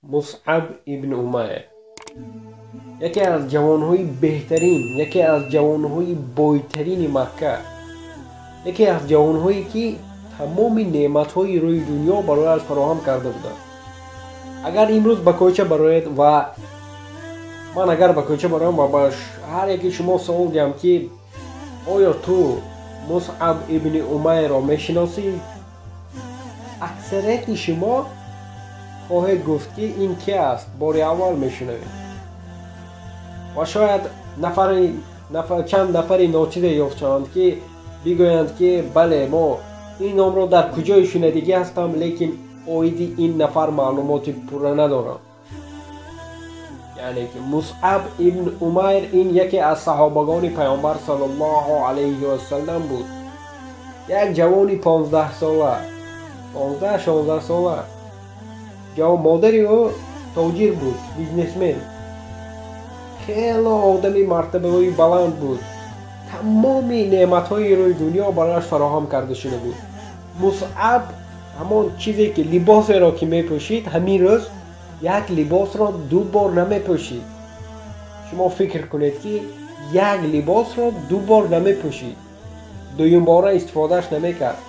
Мусъаб ибн Умайр яке аз ҷавонҳои беҳтарин, яке аз ҷавонҳои бойтарини Макка, яке аз ҷавонҳое ки тамоми неъматҳои рӯи дунё барояш фароҳам карда буданд. Агар имрӯз ба кӯча бароед ва ман агар ба кӯча бароям ва ба ҳар яке шумо савол диҳам ки оё ту Мусъаб ибни Умайрро мешиносӣ, аксарияти шумо хоҳед гуфт ки ин ки аст, бори аввал мешунавед. Ва шояд чанд нафари ночизе ёфт шаванд ки бигӯянд ки бале, мо ин номро дар куҷое шунидагӣ ҳастам, лекин оиди ин нафар маълумоти пурра надорам. Яъне ки Мусъаб ибн Умайр ин яке аз саҳобагони Паёмбар саллаллоҳу алайҳи васаллам буд. Як ҷавони 15-сола, 15-16 сола. Модари ӯ тоҷир буд, бизнесмен. Хело одами мартабаҳои баланд буд. Тамоми неъматҳои рӯи дунё барояш фароҳам карда шуда буд. Мусъаб ҳамон чизе ки либосеро ки мепӯшид, ҳамин рӯз як либосро ду бор намепӯшид. Шумо фикр кунед ки як либосро ду бор намепӯшид, дуюмбора истифодааш намекард.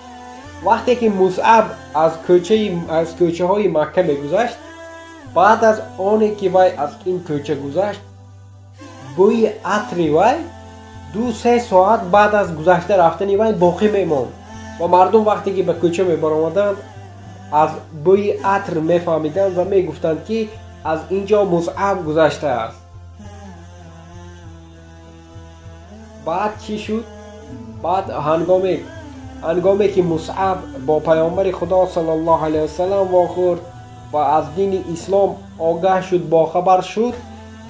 Вақте ки Мусъаб аз кӯчаҳои Макка мегузашт, баъд аз оне ки вай аз ин кӯча гузашт, бӯи атри вай 2-3 соат баъд аз гузашта рафтани вай боқӣ мемонд ва мардум вақте ки ба кӯча мебаромаданд, аз бӯи атр мефаҳмиданд ва мегуфтанд ки аз ин ҷо Мусъаб гузаштааст. Баъд чӣ шуд? Баъд ҳангоме ки Мусъаб бо Паёмбари Худо саллаллоҳу алайҳи васаллам вохӯрд ва аз дини ислом огаҳ шуд, бохабар шуд,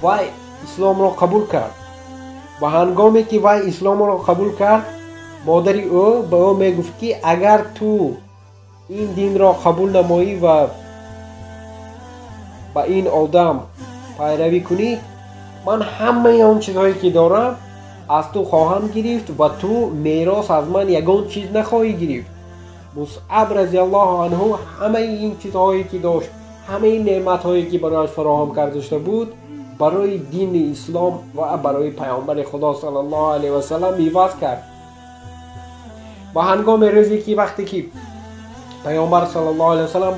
вай исломро қабул кард. Ва ҳангоме ки вай исломро қабул кард, модари ӯ ба ӯ мегуфт ки агар ту ин динро қабул намоӣ ва ба ин одам пайравӣ кунӣ, ман ҳамаи он чизҳое ки дорам аз ту хоҳам гирифт ва ту мерос аз ман ягон чиз нахоҳӣ гирифт. Мусъаб разияллоҳу анҳу ҳамаи ин чизҳое ки дошт, ҳамаи неъматҳое ки барояш фароҳам карда шуда буд, барои дини ислом ва барои Паёмбари Худо саллаллоҳу алайҳи васаллам иваз кард. Ва ҳангоми рӯзе ки вақте ки Паёмбар саллаллоҳу алайҳи васаллам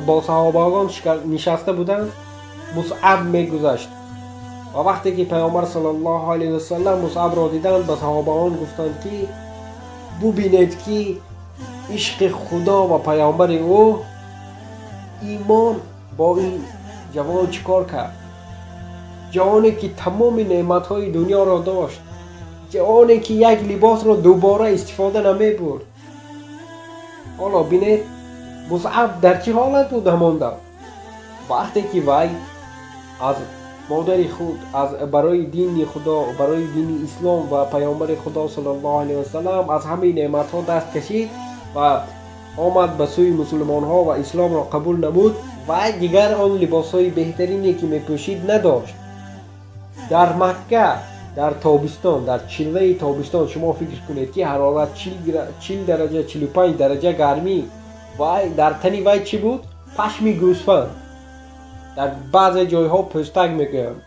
бо саҳобагон нишаста буданд, Мусъаб мегузашт. Ва вақте ки Паёмбар саллаллоҳу алайҳи васаллам Мусъабро диданд, ба саҳобагон гуфтанд ки бубинед ки ишқи Худо ва Паёмбари ӯ имон бо ин ҷавон чӣ кор кард. Ҷавоне ки тамоми неъматҳои дунёро дошт, ҷавоне ки як либосро дубора истифода намебурд. Ҳоло бинед Мусъаб дар чӣ ҳолат буд ҳамон дам. Вақте ки вай аз модари худ, аз барои дини Худо, барои дини ислом ва Паёмбари Худо саллаллоҳу алайҳи васаллам аз ҳамаи неъматҳо даст кашид ва омад ба сӯи мусулмонҳо ва исломро қабул намуд, вай дигар он либосҳои беҳтарине ки мепӯшид надошт. Дар Макка, дар тобистон, дар чиллаи тобистон шумо фикр кунед ки ҳарорат 40 дараҷа, 45 дараҷа гармӣ, вай дар тани вай чӣ буд? Пашми гӯсфанд. Дар баъзе ҷойҳо пӯстак мегӯянд,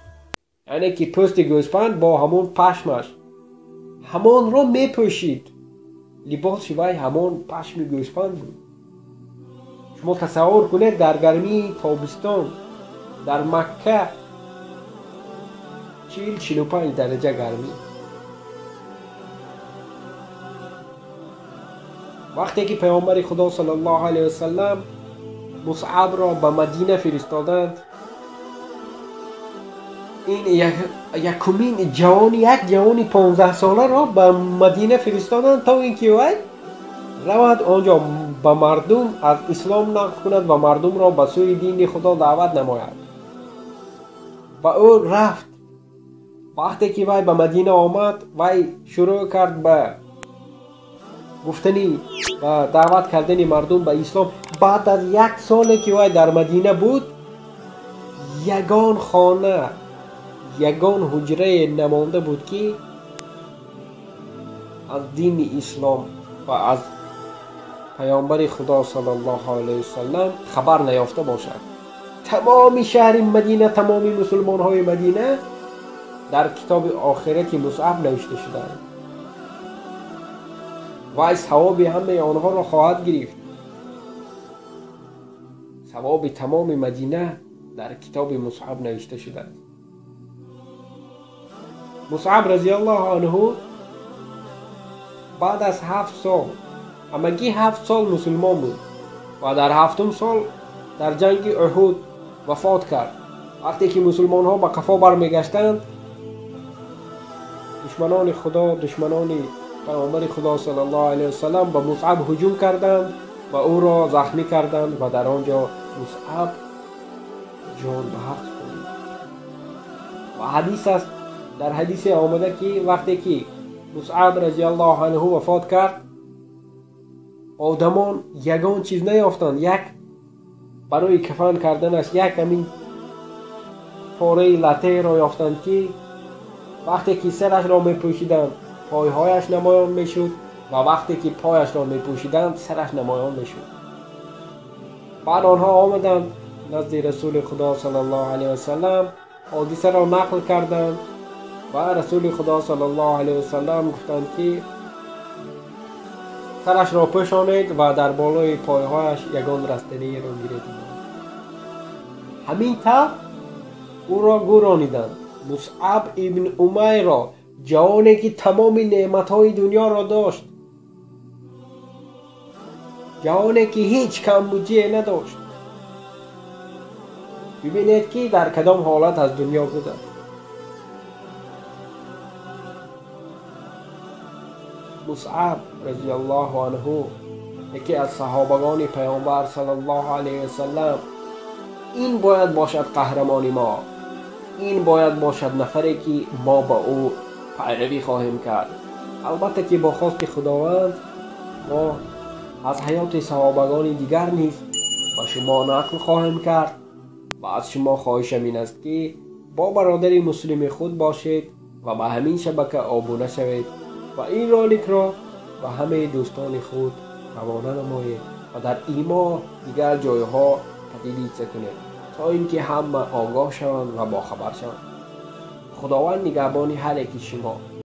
яъне ки пӯсти гӯсфанд бо ҳамон пашмаш ҳамонро мепӯшид. Либоси вай ҳамон пашми гӯсфанд буд. Шумо тасаввур кунед дар гармии тобистон дар Макка 40-45 дараҷа гармӣ. Вақте ки Паёмбари Худо саллаллоҳу алайҳи васаллам Мусъабро ба Мадина фиристоданд, ин якумин ҷавони, як ҷавони 15-соларо ба Мадина фиристоданд то ин ки вай равад онҷо ба мардум аз ислом нақл кунад ва мардумро ба сӯи дини Худо даъват намояд. Ва ӯ рафт. Вақте ки вай ба Мадина омад, вай шурӯъ кард ба гуфтани ва даъват кардани мардум ба ислом. Баъд аз як соле ки вай дар Мадина буд, ягон хона, ягон ҳуҷрае намонда буд ки аз дини ислом ва аз Паёмбари Худо саллаллоҳу алайҳи васаллам хабар наёфта бошад. Тамоми шаҳри Мадина, тамоми мусулмонҳои Мадина дар китоби охирати Мусъаб навишта шудаанд. Вай савоби ҳамаи онҳоро хоҳад гирифт. Савоби тамоми Мадина дар китоби Мусъаб навишта шудааст. Мусъаб разияллоҳу анҳу баъд аз 7 сол, ҳамагӣ 7 сол мусулмон буд ва дар 7-ум сол дар ҷанги Уҳуд вафот кард. Вақте ки мусулмонҳо ба қафо бармегаштанд, душманони Худо, душманони паёмбари Худо саллаллоҳу алайҳи васаллам ба Мусъаб ҳуҷум карданд ва ӯро захмӣ карданд ва дар он ҷо Мусъаб ҷон ба ҳақ супорид. Ва ҳадис аст, дар ҳадисе омада ки вақте ки Мусъаб разияллоҳу анҳу вафот кард, одамон ягон чиз наёфтанд. Як барои кафан карданаш як ҳамин пораи латаеро ёфтанд ки вақте ки сарашро мепӯшиданд пойҳояш намоён мешуд ва вақте ки пояшро мепӯшиданд сараш намоён мешуд. Баъд онҳо омаданд назди Расули Худо саллаллоҳу алайҳи васаллам, ҳодисаро нақл карданд ва Расули Худо саллаллоҳу алайҳи васаллам гуфтанд ки сарашро пӯшонед ва дар болои пойҳояш ягон растаниеро гиред. Ҳамин тавр ӯро гӯрониданд. Мусъаб ибн Умайрро, ҷавоне ки тамоми неъматҳои дунёро дошт, ҷавоне ки ҳеҷ камбудие надошт. Бибинед ки дар кадом ҳолат аз дунё гузашт. Мусъаб разияллоҳу анҳу яке аз саҳобагони паёмбар саллаллоҳу алайҳи васаллам, ин бояд бошад қаҳрамони мо, ин бояд бошад нафаре ки мо ба ӯ пайравӣ хоҳем кард. Албатта ки бо хости Худованд мо аз ҳаёти саҳобагони дигар низ ба шумо нақл хоҳем кард ва аз шумо хоҳишам ин аст ки бо бародари муслими худ бошед ва ба ҳамин шабака обуна шавед ва ин роликро ба ҳамаи дӯстони худ равона намоед ва дар имо дигар ҷойҳо поделиться кунед то ин ки ҳама огоҳ шаванд ва бохабар шаванд. Худованд нигаҳбони ҳар яки шумо.